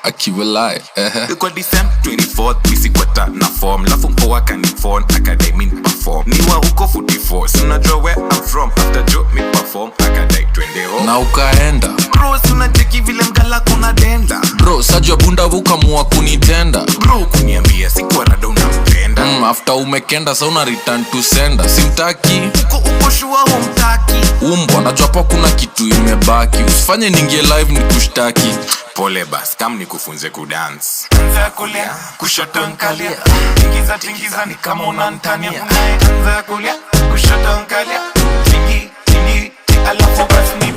Akiwalai, ehe. Kwa December 24th misikwata na form, lafu mpoa kanifon akadai min perform niwa huko 44, si unajua where I'm from. After jo mi perform akadai twende home. Na ukaenda? Bro, si unacheki vile mgala kuna denda? Bro, sajua bunda ukamua kunitenda. Bro, kuniambia sikuwa rada unampenda. After umekenda sa una return to sender, simtaki. Uko sure humtaki? Umbwa, najua pa kuna kitu imebaki, usifanye ningie live ni kushtaki. Pole bas, kam nikufunze kudance. Anza ya kulia, kushoto nkalia, tingiza tingiza ni kama unantania. Anza ya kulia, kushoto nkalia, tingi tingi, alafu bas ni